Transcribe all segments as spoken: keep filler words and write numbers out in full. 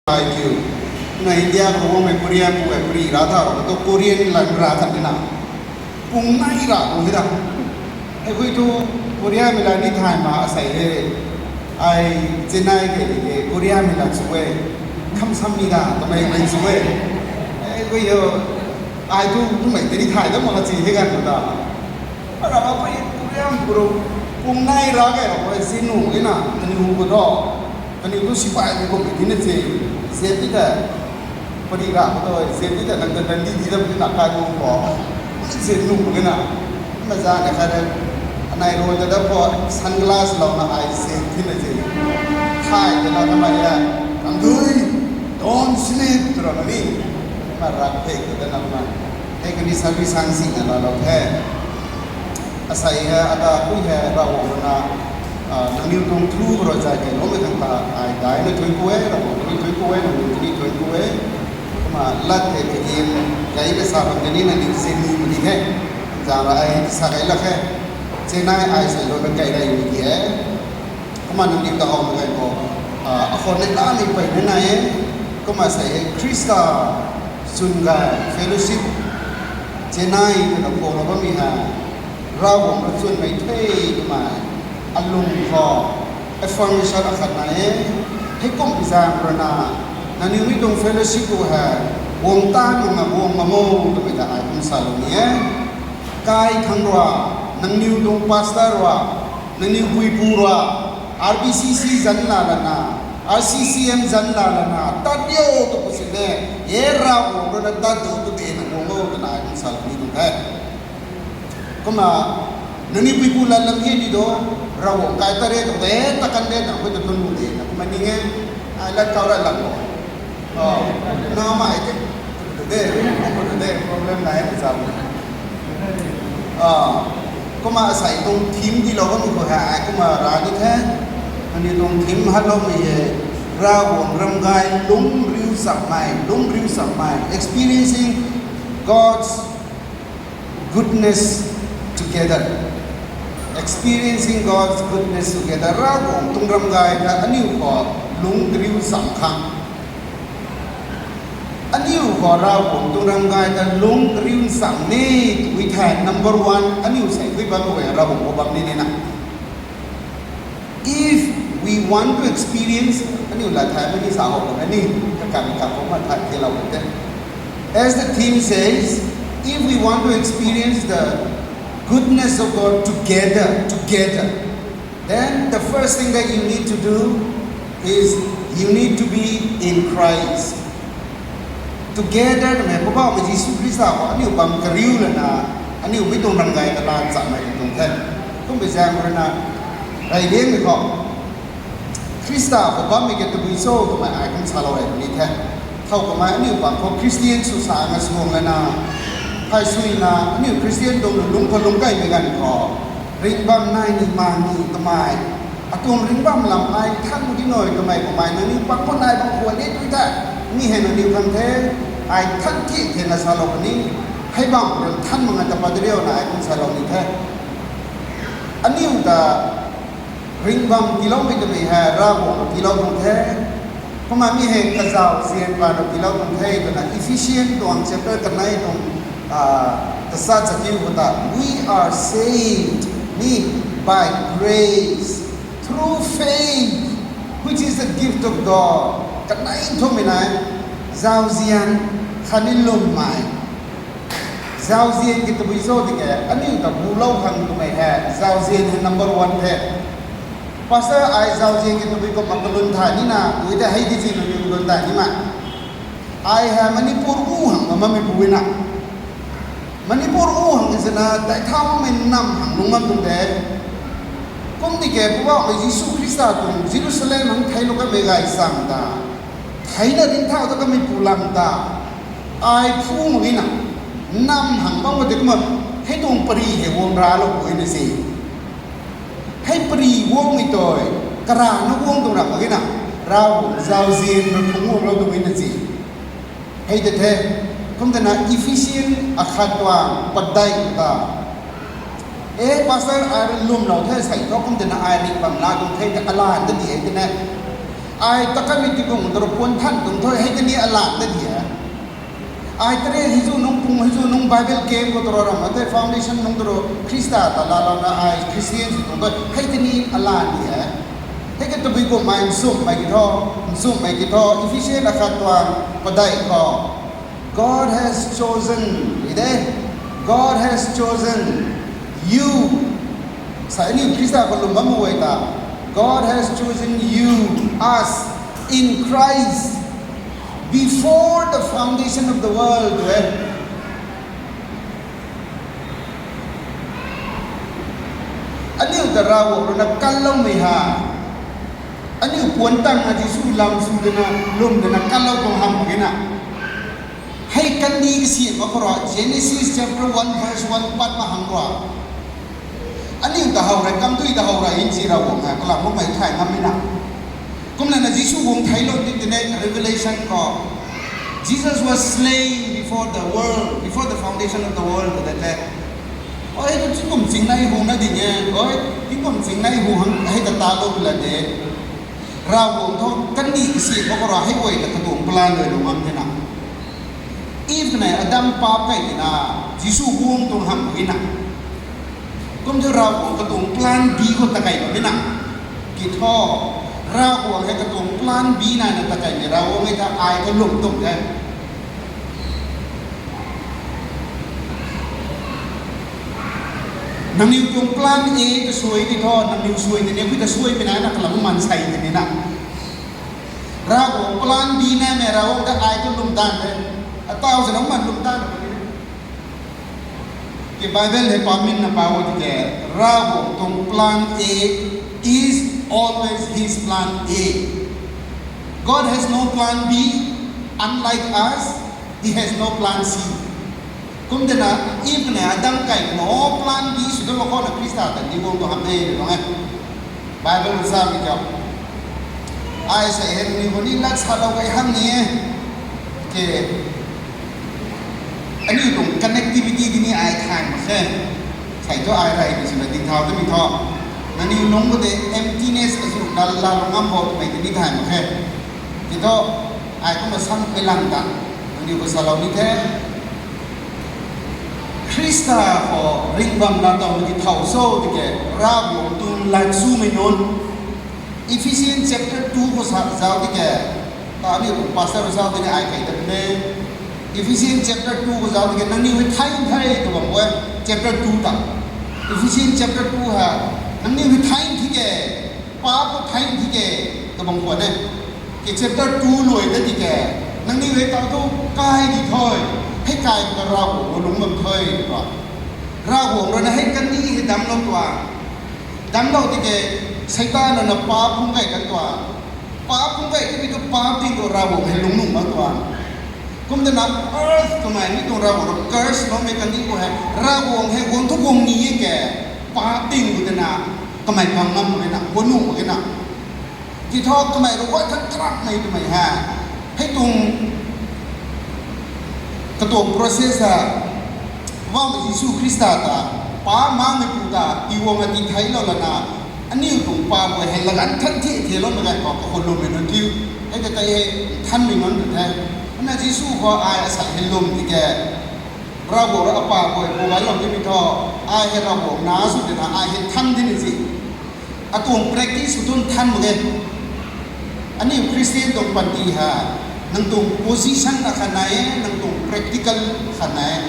ai kiu. Na India khou guangmei Korea pu e, Korea ra tha ro tu Korean lan ra khat ni na. Pung nai ra tu hi da. Hei kui tu Korea mei la ni thay ma asei he. Ai Chennai ke ke Korea mei la chu e. Kham sam ni da, twmei mei chu e. Hei kui yo, ai tu twmei tei ni thay da ma chi he gan da. Ara ba pui Korea pu ro, pung nai ra ke ro, ai si nu ke na, ani hu ko do. Ani tu sipai ni ko mei ni na chi, zet ti ta. Pari ra ko to, zet ti ta nang ta dandi di da pui na kai ko ko. Zet nu ko na. Na za na kha da, anai ro ta da ko, sunglass lou na ai zet ti na chi. Thai ta na kamei ya, "Kang dui, don't sleep," tu ra ni. Ma rak phek ta na ma. Hei kani service hang si na la lou the. Asei he, ata kui he, Ravguangc rui na, ah, nangniw tuang through khou rui zay kei loumei khang ta, ai dai na thuy ku e, Ravguangc ni thuy ku e, nangniw ni thuy ku e. Kumna lat the, kei ni, kei na sa bam kei ni, nangniw zin ni puni the. Zang ra ai sa kei lak he. Chennai ai sei lou na kei rei ni ki e. Kumna nangniw ta howmei gay khou, ah, akhou nei lamei pey na nai e. Kumna sei he Khrista chwn gay fellowship Chennai twna khou na bammei hei, Ravguangc rui chwnmei the twmei alung khou affirmation akhat nai e. Heikum zaeng rui na, nangniw mi tuang fellowship khou hei, guang tan mak na guang mak mo twmei ta ai kum salou ni e. Kai thangc rui, nangniw tuang pastor rui, nangniw puipu rui, R B C C zanc la lana, R C C M zanc la lana, tat diu tu pu sini, e Ravguangc rui na tat diu tu de na guang o twna ai kum salou ni tuang the. Kumna, nangniw puipu lat lam hi ni do, Ravguangc kai ta re tu de, ta kan de, na khou ta tun mu de, na kumna ni nge, ai lat kau lat lam o. Oh, na mai te, tu de, tu de, problem nai na zam. Ah, kumna asei tuang theme tiilou bam khou hei, kumna ra ni the. Ani tuang theme hatloumei hei, Ravguangc ram gay lungc riu chammei, lungc riu chammei, experiencing God's goodness together. Experiencing God's goodness together. Ravguangc tuang ram gay ta aniu khou lungc riu cham khang. Aniu khou Ravguangc tuang ram gay ta lungc riu cham ni tui the number one aniu sei tui bam e Ravguangc khou bam ni ni na. If we want to experience, aniu la thay mani sa ho ko ani, kakami ka ko ma thay ke lau te. As the theme says, if we want to experience the goodness of God together, together, then the first thing that you need to do is you need to be in Christ. Together twmei Poubauhmei Jisu Khrista khou aniu bam kariu lana, aniu mi tuang ram gay ta lan chammei tuang the. Kum bi zaeng rui na, rey liangmei khou Khrista khou bammei ke tabui cho twmei ai kum salou rey ni the. Thow kamei aniu bam khou Christian sw sa nga suang lana, thai suina aniu Christian tuang lungc khou lungc kaimei ganv khou, ringh bam nai ni man ni twmei, atuang ringh bam lam ai than mu di nai twmei kamei nangniw pang khou nai bam khou ni tui the, mi hei nangniw khang the, ai than ki the na salou puni, hei bam rui than mak nga ta pat riu na ai kum salou ni the. Aniu ta ringh bam tiiloumei twmei hei Ravguangc tiilou tuang the. Kumna mi hei kazauzian pa rui tiilou tuang the twna Ephesian tuang chapter kanei tuang, ah, tasa chakiu khou ta, we are saved ni by grace through faith, which is the gift of God. Kanei thumei nai, zauzian khatni lwmmei. Zauzian ki tabui cho tiki, aniu ta bulou khang twmei hei, zauzian hei number one the. Pastor ai zauzian ki tabui kumna kalun thay ni na, tui ta hei di zi nangniw kalun thay ni ma. Ai hei Manipur u hang bammei pu na. Manipur u hang zana, daihthaumei nam hang lungc bam tuang de. Kum tiki, Poubauhmei Jisu Khrista tuang Jerusalem hang theilou kamei gay cham ta, theina ringcthau ta kamei pu lam ta, ai phu mak na, nam hang bam khou tei kumna, hei tuang pari hei guang raclou puni na si. Hei pari guangmei tei, karana guang tuang ram mak na, Ravguangc zauzian rui phungc guanglou tuang na si. Hei tei the, kum tana Ephesian akhat tuang padeih ta, e pastor ai rui lwmlou the sei thu kum tana ai ringh bam la tuang the ta alan ta di hei tei na. Ai ta kamei ti kum taro puan than tuang thu hei kani alan ta di e. Ai tare hei zu nung pung hei zu nung Bible camp khou taro ram a tei foundation nung taro Khrista ta lalouna ai Christian sw tuang thu hei kani alan di e. Hei ka tabui kummei nchumhmei ki tho, nchumhmei ki tho, Ephesian akhat tuang padeih khou. God has chosen, i de, God has chosen you. Sa aniu Khrista khou lwm bam guay ta, God has chosen you, us, in Christ, before the foundation of the world, tw e. Aniu ta Ravguangc rui na kanloumei ha. Aniu puan tang na Jisu lam sw dana, lwm dana kanlou tuang hamh mak ge na. Hei kandih kasiamh mak khou rui, Genesis chapter one verse one pat ma hang rui. Aniu ta how rei, kamdui ta how rei, nzi Ravguangc hei kalam makmei thay ngammei na. Kumlana Jisu guang theiclou di tine Revelation khou, Jesus was slain before the world, before the foundation of the world, tw de the. Oi, tu tingkum chingnei hu na ding e, oi, tingkum chingnei hu hang hei ta talou la de. Ravguangc thu kandih kasiamh mak khou rui hei guay ta katuang plan rui lou ngam the na. Eve kanei Adam paap kei tina, Jisu guang tuang hamh mak ge na. Kum thu Ravguangc katuang plan B khou ta kei bam e na. Ki thu, Ravguangc hei katuang plan B naina ta keimei Ravguangc e ta ai thu lwm tuang the. Nangniw tuang plan A ta suai di thu, nangniw suai tini, pui ta suaimei naina kalam maansei tini na. Ravguangc plan B naimei Ravguangc ta ai thu lwm dan the. Ataw zana man lwm dan the. Ki Bible hei pamin na pau tike, Ravguangc tuang plan A is always his plan A. God has no plan B, unlike us, he has no plan C. Kum twna, Eve ne Adam kai no plan B sw da mak khou na Khrista ta ni guang tu hamh e tuang e. Bible samei kiu. Ai sei hei ni khou ni lat salou kai hang ni e. Ke, aniu tuang connectivity tini ai thay mak khe. Sei thu ai rey ni swna ding thau twmei thu, nangniw nunc khou tei emptiness azu lal lal ngam bo twmei tini thay mak khe. Ki thu, ai kumna sam mei lang ta, nangniw khou salou ni the. Khrista khou ringh bam na taw ni thau cho tike, Ravguangc tuang lat chumei nunc. Ephesians chapter two khou sa zauc tike, ta aniu tuang pastor zauc tini ai kei tat the. Ephesians chapter two khou zauc tike, nangniw hei thei the tw bam e, chapter two ta. Ephesians chapter two ha, nangniw hei thei tike, paap khou thei tike, tw bam khwan e. Ki chapter two luai ta tike, nangniw hei taw thu kai di the, hei kai ta Ravguangc khou lungc bam the tw. Ravguangc rui na hei kandih hei damclou tuang. Damclou tike, Seitaan rui na paap phungc gay kan tuang. Paap phungc gay tiki thu paap ding khou Ravguangc hei lungc nuh mak tuang. Kum twna earth twmei mi tuang Ravguangc rui curse loumei kandih khou hei, Ravguangc hei guang thu guang ni e ke, paap ding khou twna, kamei bang ngam mak ge na, guang nuh mak ge na. Ki thu kamei rui guay than karamhmei twmei hei, hei tuang katuang process a, Poubauhmei Jisu Khrista ta, paap maengmeipu ta, tiiguang a ti theiclou lana, aniu tuang paap guay hei laganv than thi theiclou na ganv khou kakhou lwmmei nunc thiu, hei ta tei hei nthanmei nunc tu the. Kumna Jisu khou ai asei hei lwm tike, Ravguangc rui apaap guay pu gaylou timei thu, ai hei Ravguangc na sw tina ai hei nthan dina zi. Atuang practice khou tu nthan mak ge. Aniu Christian tuang panty ha, nang tuang position akhat nai e, nang tuang practical khat nai e.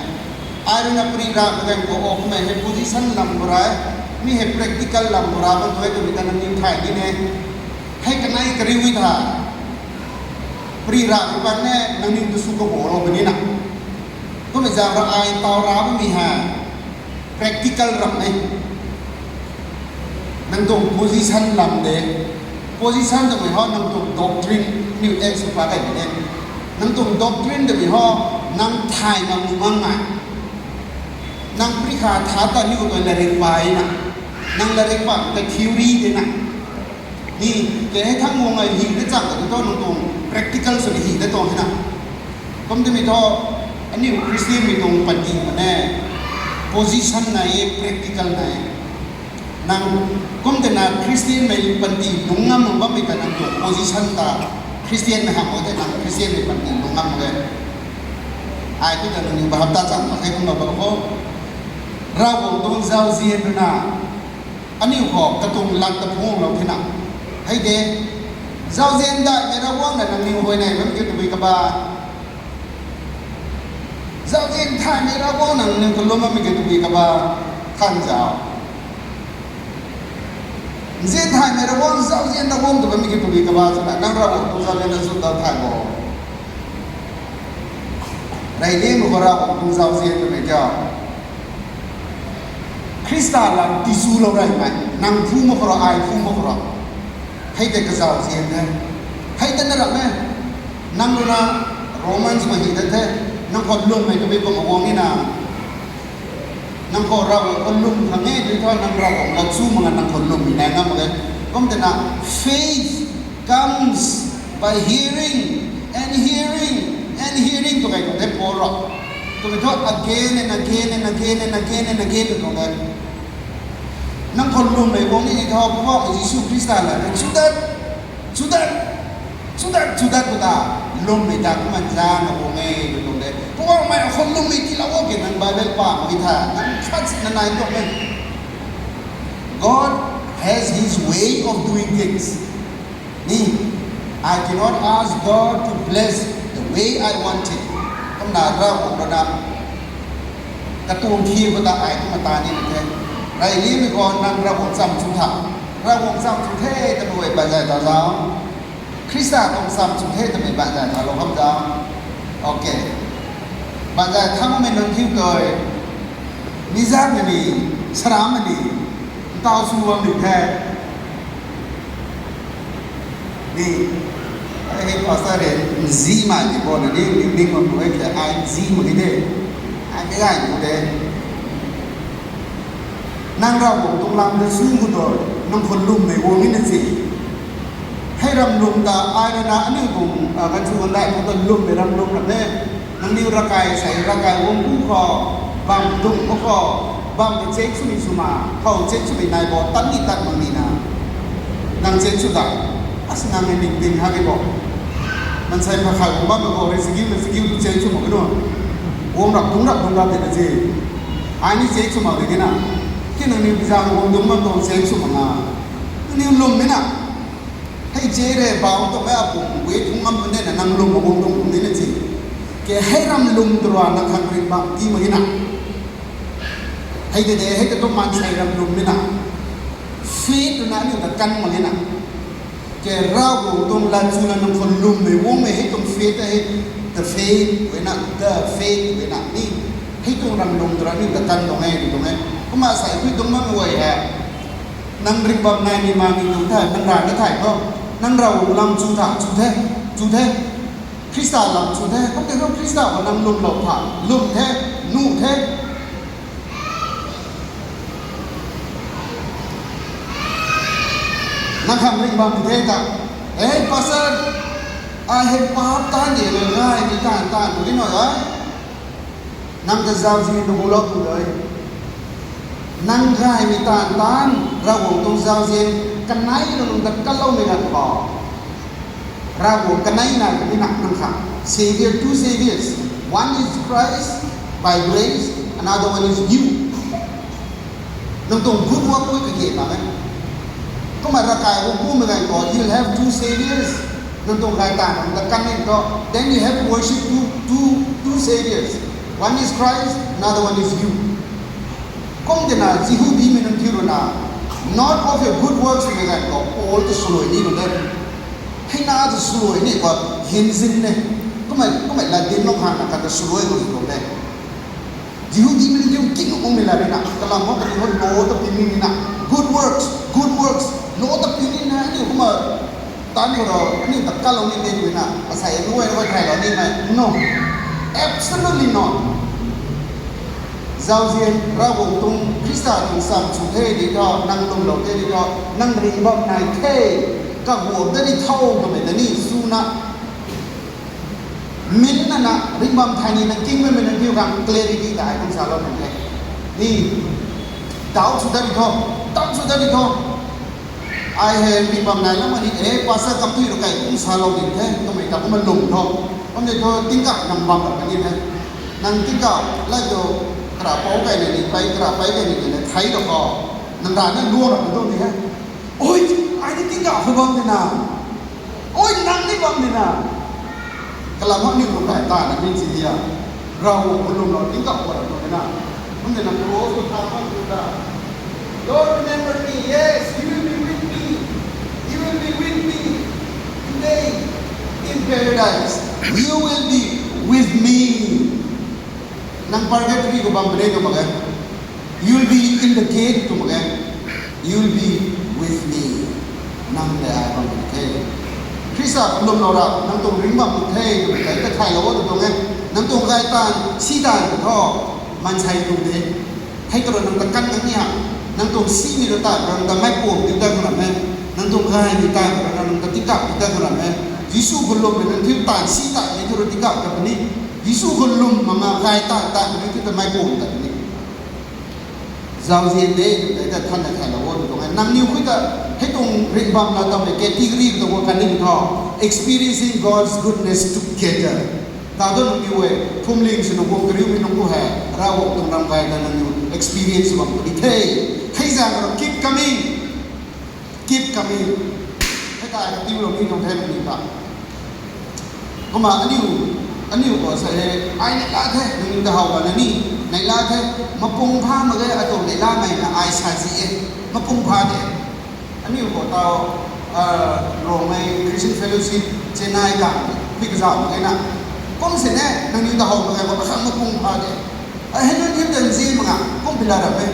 Ai rui na pary ra kaganv khou o kumei hei position lam khou ra, mi hei practical lam khou ra bam tu e twmei ta nangniw thay ni ne. Hei kanei kariu e tha. Pary ra kaganv e, nangniw tu sw kabolou puni na. Kummei zaeng rui ai taw ra bammei hei practical ram e. Nang tuang position lam de. Position twmei hou nang tuang doctrine, niw ek sw pa kai de. Nang tuang doctrine twmei hou nang thay nang nuh makmei. Nang pary kha tha ta niw tuang latrik pa e na. Nang latrik pa ta theory de na. Ni, ke hei thangc guang ai hi na chang ka tu thu nang tuang practical sw ni hi na tuang hei na. Kum timei thu, aniu Christian mei tuang panty khou ne, position nai e, practical nai e. Nang kum tei na Christianmei panty lungc ngam mak bammei ta nang tuang position ta Christianmei hamh mak tei nang Christianmei panty lungc ngam mak e. Ai tu ta nangniw bahap ta chang mak khe kumna bam khou. Ravguangc tuang zauzian rui na aniu khou katuang lat ta phunglou thena. Hei de, zauzian daihmei Ravguangc na nangniw huayney bam kiu tabui kaba. Zauzian thaymei Ravguangc nangniw kalum bammei kiu tabui kaba. Than zau. Nzian thaymei Ravguangc, zauzian Ravguangc ta bammei kiu tabui kaba twna nang Ravguangc tuang zauzian na zut dau thay bo. Reyliangmei khou Ravguangc tuang zauzian twmei kiu Khrista lam tiswlou reymei, nang phu mak khou ra, ai phu mak khou ra. Hei tei kazauzian the. Hei tei na ram e. Nang rui na Romans khou hei dat the. Nang khou lwmmei twmei bam guang ni na. Nang khou Ravguangc khou lwm khang e tw thu nang Ravguangc lat chu mak na nang khou lwmmei nai ngam mak e. Kum tei na, faith comes by hearing, and hearing, and hearing tw kai tuang the Paul rui. Twmei thu again and again and again and again and again tw tuang the. Nang khou lwmmei guang ni tho, Poubauhmei Jisu Khrista la, chudat, chudat, chudat, chudat khou ta, lwmmei ta kumna zana guang e tw tuang de. Poubauhmei khou lwmmei tiilou o ke nang Bible pa mak ki tha, nang khat sina nai tuang e. God has his way of doing things. Ni, I cannot ask God to bless the way I want it. Kumna Ravguangc rui na katuang thiu khou ta ai kumna ta ni the. Reyliangmei khou nang Ravguangc cham chu tha. Ravguangc cham chu the twmei baan zay ta zau. Khrista tuang cham chu the twmei baan zay ta lou kham zau. Okay. Baan zay thammei nunc thiu tei, mi zak na ni, saram na ni, ntaw sw bam ni the. Ni, hei pastor e, nzimei ni bo na ni, ni, ni bam tu e the, ai nzi mak ki de. Ai ni gay tu de. Nang Ravguangc tuang lam ta sw khou tu, nang khou lwmmei guang ni na si. Hei ram lwm ta, ai rui na aniu tuang, a, ganchu gandai khou ta lwmmei ram lwm ram e. Nangniw ravkai sei, ravkai guang ku khou, bam dungc khou, bam ta chek swmei swna, khou chek swmei nai bo, tat ni tat mak ni na. Nang chek sw da, as nang e ning ding ha ki bo. Maansei pha khai guang bammei khou, rui sigiu na sigiu tu chek sw mak ki nu. Guang rap, dungc rap, dungc rap di na si. Ai ni chek sw mak di ki na. Ki nangniw bizang guang dungc bam tuang chek sw mak na. Nangniw lwmmei na. Hei chek re, bau tuang e apung, we thung ngam pun de na, nang lwm guang dungc pun de na si. Ke hei ram lwm tu rui na khang ring bam ti mak ki na. Hei tei de, hei tei tu maansei ram lwmmei na. Faith na aniu ta kan mak ki na. Ke Ravguangc tuang lat chu na nang khou lwmmei guangmei hei tuang faith hei, the faith we na, the faith we na ni. Hei tuang ram lwm tu rui aniu ta kan tuang e, tuang e. Kumna sei khui tuang bammei guay hei. Nang ring bam nai ni ma ni tuang the, nang ra na thay khou. Nang Ravguangc lam chu tha, chu the, chu the. Khrista lam chu the, kum tei thu Khrista khou nang lwmlou tha, lwm the, nuh the. Nang khang ring bam the ta. Ei, pastor, ai hei paap taanv de na gaymei taanv taanv tu di na e. Nang ta zauzian tu gulou tu de. Nang gaymei taanv taanv, Ravguangc tuang zauzian, kanei na nung ta kaloumei ganv khou. Ravguangc kanei nai kani na nang khang. Savior, two saviors. One is Christ by grace, another one is you. Nang tuang good work khou kage mak e. Kumna ravkai guang kumei ganv khou, you'll have two saviors. Nang tuang gay taanv nang ta kan ni thu, then you have to worship two, two, two saviors. One is Christ, another one is you. Kum tei na Jihudimei nunc thiu rui na, not of your good works twmei ganv khou Paul ta swluai ni bam de. Hei na ta swluai ni khou hinzin e. Kummei, kummei lat dinc mak khang na kata swluai bam sw tuang de. Jihudimei nunc thiu king kummei lat rui na, kalam khou kaniw khou law ta pini ni na, good works, good works, law ta pini na, aniu kumna, tan khou rui, aniu ta kalou ni de twna, asei luai luai thaylou nimei, no. Absolutely not. Zauzian, Ravguangc tuang Khrista tuang cham chu the di thu, nang lwmlou the di thu, nang ringh bam nai the, kaguang ta ni tho twmei ta ni swna, min na na ringh bam thay ni na kingmei mei nunc thiu khang clarity ta ai kum salou kan the. Ni, doubt sw ta di thu. Tam sw ta di tho. Ai hei mi bam nai lam ani, e, pastor kam tui ru kai kum salou di the, twmei ta kumna lum tho. Kum di tho, tingkauh nang bam ta ni the. Nang tingkauh, lai tu, kara pou kai ni, pai, kara pai kai ni, ni, thai ru kho. Nang ra na luang ra tu ni he. Oi, ai ni tingkauh hu bam di na. Oi, nang ni bam di na. Kalam hak ni kum kai ta na ni si dia. Ravguangc khou lwmlou tingkauh khou ra tu na. Kum di na cross khou tha bam tu ta. Lord, remember me. Yes, you will be with me. You will be with me today in paradise. You will be with me. Nang purgatory khou bam bre tu mak ge. You will be in the gate tu mak ge. You will be with me. Nang le ai bam the. Khrista lwmlou ra, nang tuang ringc bam tu the, tu kai ta thaylou tu tuang e. Nang tuang gay taanv, si taanv tu tho, maansei tu de. Hei tu ra nang ta kan nang ni ha. Nang tuang simei ra taanv, nang ta mei puang tu ta khou ram e. Nang tuang gaymei taanv, nang ta tikap tu ta khou ram e. Jisu khou lwm nang thiu taanv, si taanv, ni tu ra tikap ta puni. Jisu khou lwm manga gay taanv, taanv, ni tu ta mei puang ta puni. Zauzian de, tei ta than na thaylou o tu tuang e. Nangniw khou ta, hei tuang ringh bam na tawmei category tu khou kan ni tho. Experiencing God's goodness together. Ta tu nangniw e, phwamling sw nunc khou kariumei nunc khou hei, Ravguangc tuang ram gay ta nangniw experience bam tu ni the. Hei zaeng khou keep coming. Keep coming. Hei ta ai ka tiulou ni tuang the nangniw ta. Kumna aniu, aniu khou sa e, ai neihla the, nangniw ta how la na ni, neihla the, mapung pha mak ge, atuang neihlamei na ai sa zi e, mapung pha de. Aniu khou tau, ah, Rongmei Christian Fellowship Chennai ta, pui kazauh mak ge na. Kum sini, nangniw ta how mak ge, khou kasang mapung pha de. Ai hei nunc him tan zi mak nga, kum pila ram e.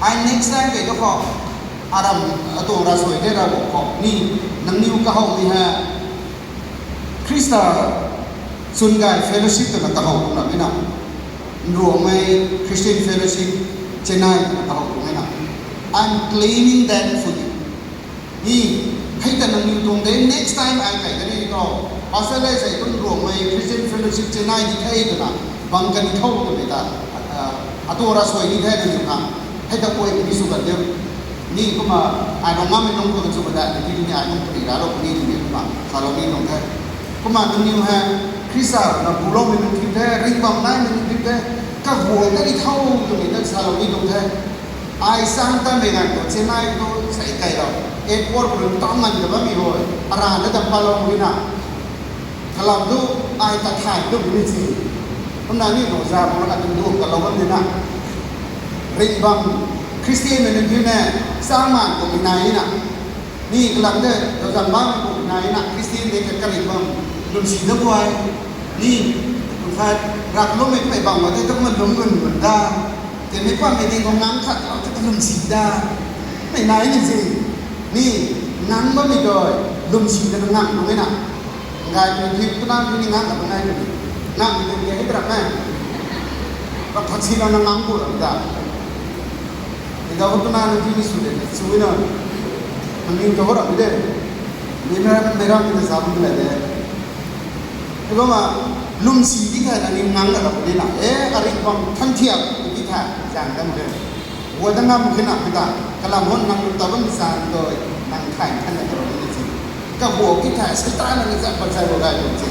Ai next time kei tu khou, aram atuang ravsuai de ra khou ni, nangniw kahowmei hei, Khrista Chwn Gay Fellowship twna kahow tuang ram e na. Nruangmei Christian Fellowship Chennai twna kahow tuang e na. I'm claiming that for you. Ni, hei ta nangniw tuang de, next time ai kai kani tho. Pastor le sei tu Nruangmei Christian Fellowship Chennai di the twna, bang kani tho twmei ta, ah, atuang ravsuai ni the nangniw khang. Hei ta kuay ni sw kan diu. Ni kumna, ai nang ngammei nunc khou ta chu kata, ni ni ai nunc puni ralou puni ni kumna, salou ni nunc the. Kumna nangniw hei, Khrista na buloumei nunc thiu the, ringh bam naimei nunc thiu the, kaguang ta ni tho twmei ta salou ni nunc the. Ai sang tanmei ganv khou Chennai tu sei kai rau, airport khou rui tau ngan ta bammei hoi, ara na tam palou ri na. Kalam tu, ai ta thay tu ni si. Kumna ni khou za khou na tum du kalou bam ni na. Ringh bam, Christian mei nunc thiu ne, sang man khou ni nai na. Ni kalam de, zauzian bam khou ni nai na, Christian de ka ringh bam, lwmsi da guay. Ni, khat, rakloumei pei bam khou tei tu kumna lwm ngun ngun da. Tei mei pammei ding khou ngang khat, lou tei ta lwmsi da. Mei nai ni si. Ni, ngang bammei dui, lwmsi da ngang nung e na. Ngai tu thiu twna tu ni ngang na ngai tu. Ngang tu ni hei ram e. Ram phat si lana ngang ku ram da. Ni da ho twna nang thiu ni sw de, sw na. Nang ni tu ho ram de. Ni mei ram, mei ram ni sa bam le de. Kumna, lwmsi di thei nangniw ngang na ram ni na. E, aringh bam than thiak di thei, zang dam de. Guay ta ngam khe na, mi ta, kalam hon nang ta bam zang dui, nang thay than na ta ram ni si. Kaguang di thei, Seitaan nang zat pat sai ro gay tu si.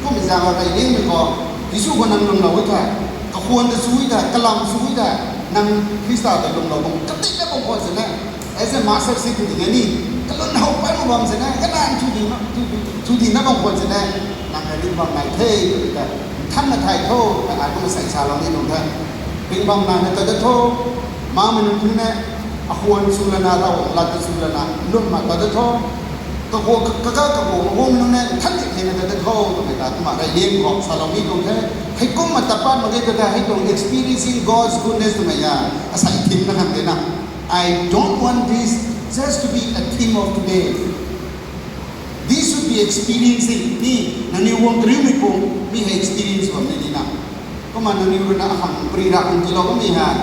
Kummei zaeng rey ringmei khou, Jisu khou nang lwmlou e thei, kakhwan ta sw e thei, kalam sw e thei, nang Khrista ta lwmlou bam, katik na bam khwan sini. As a master si tu ding e ni, kalun how pat mak bam sini, kanan tu ding na, tu, tu ding na bam khwan sini, nang na ringh bam nai the, tu ta, than na thay tho, ta ai kumna sei salou ni nunc the. Ringh bam nai na ta da tho, mamei nunc thiu ne, akhwan sw lana, Ravguangc lat ta sw lana, lwm ma ta da tho. Kaguang, kaga kaguang, kaguang nunc ne, than dik thena ta da tho, twmei ta, kumna rey liang khou salou ni nunc the. Hei kumna ta pat mak ge ta ta, hei tuang experiencing God's goodness twmei a, asei thim na khang de na. I don't want this just to be a theme of today. This should be experiencing ni, nangniw guang kariumei kum, mi hei experience bam ni ni na. Kumna nangniw rui na akhang pari ra khang tiilou bammei hei.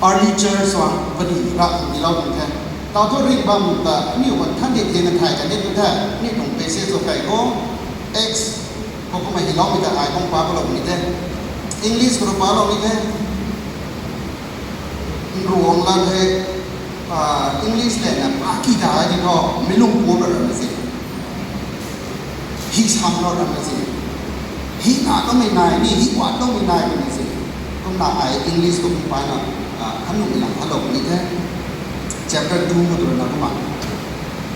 Early church suang pari ra khang tiilou bam the. Tau thu ringh bam ta, aniu khwan than dik thena thay kan ni tu the, ni tuang passage khou kai khou, Acts khou kumna hyloumei ta ai kum pa palou ni the. English khou rui palou ni the. Ruang lat hei, English lana paki ta di tho, mi lung puak ra na si. Hi sam lo ra na si. Hi na kamei nai ni, hi kuat loumei nai ni si. Kumna ai English khou pai na, khanumei lang hello ni the. Chapter two khou tu na kumna.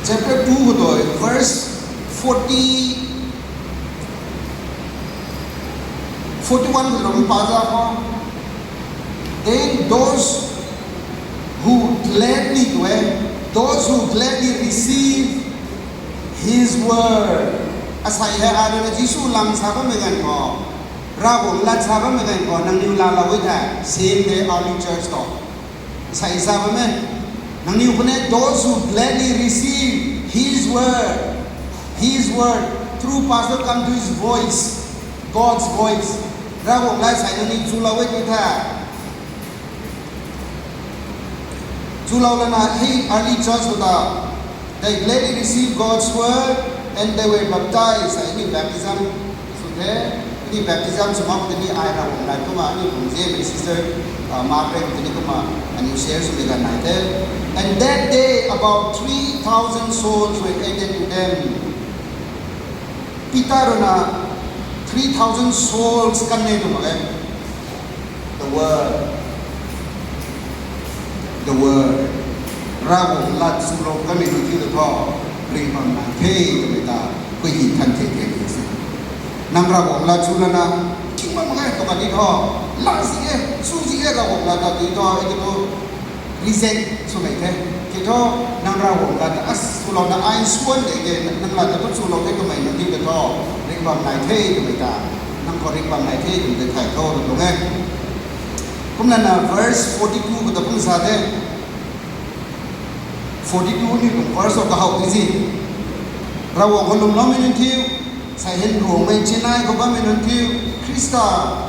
Chapter two khou tu verse forty, forty-one khou tu pa za khou. Then those who gladly, those who gladly receive his word. Asei hei aruna Jisu lang sa bammei ganv khou, Ravguangc lat sa bammei ganv khou nangniw laalou e the, same day early church khou. Asei sa bam e. Nangniw khou ni, those who gladly receive his word, his word, true pastor come to his voice, God's voice. Ravguangc lat sei nangniw chulou e tu the. Chulou lana hei early church khou ta, they gladly received God's word and they were baptized. Hei ni baptism sw the. Ni baptism sw mak tini ai Ravguangc lat kumna ni bungzian sister Margaret tini kumna aniu share swmei ganv nai the. And that day about three thousand souls were added to them. Peter rui na three thousand souls kan e tw mak e. The word. The word. Ravguangc lat chulou kanmei nunc thiu ta thu, ringhbam nai the twmei ta, hui hi than the the the se. Nang Ravguangc lat chu lana, king bam mak e tw kan di thu, lat si e, chu si e Ravguangc lat ta tu thu, e tu reject swmei the. Ki thu, nang Ravguangc lat ta, as, chulouna ai suan de ke, nang lat ta tu chulou the twmei nunc thiu ta thu, ringhbam nai the twmei ta, nang khou ringhbam nai the twmei ta thay tho tw tuang e. Kumlana verse forty-two khou ta kum sa the. Forty-two ni tuang verse khou kahow ti si. Ravguangc khou lwmloumei nunc thiu, sei hei Ruangmei chinai khou bammei nunc thiu, Khrista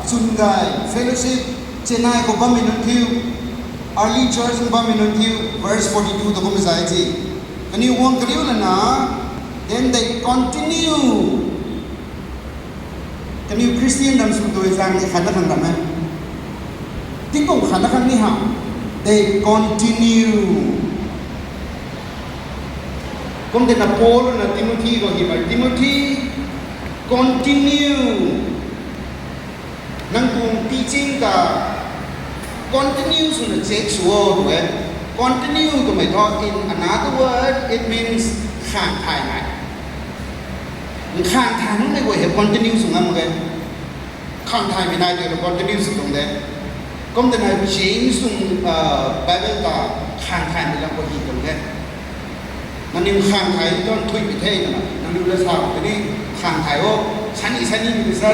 chwn gay fellowship chinai khou bammei nunc thiu, early church khou bammei nunc thiu, verse forty-two ta kum sa e si. Kaniw guang kariu lana, then they continue. Kaniw Christian ram sw tu zaeng ni khat na khang ram e. Tingkum khat na khang ni ha. They continue. Kum tina Paul na Timothy khou hei mei, Timothy, continue. Nang tuang teaching ta continue swna check sw o tw e. Continue twmei thu, in another word, it means khang thaymei. Khang thay makmei guay hei continue sw ngam mak e. Khang thaymei nai tei rui continue sw tuang de. Kum tina James tuang Bible ta khang thaymei lam khou hei tuang de. Nangniw khang thay tuang thuimei the twna nangniw la sa tini khang thay o. Sani sani mei sa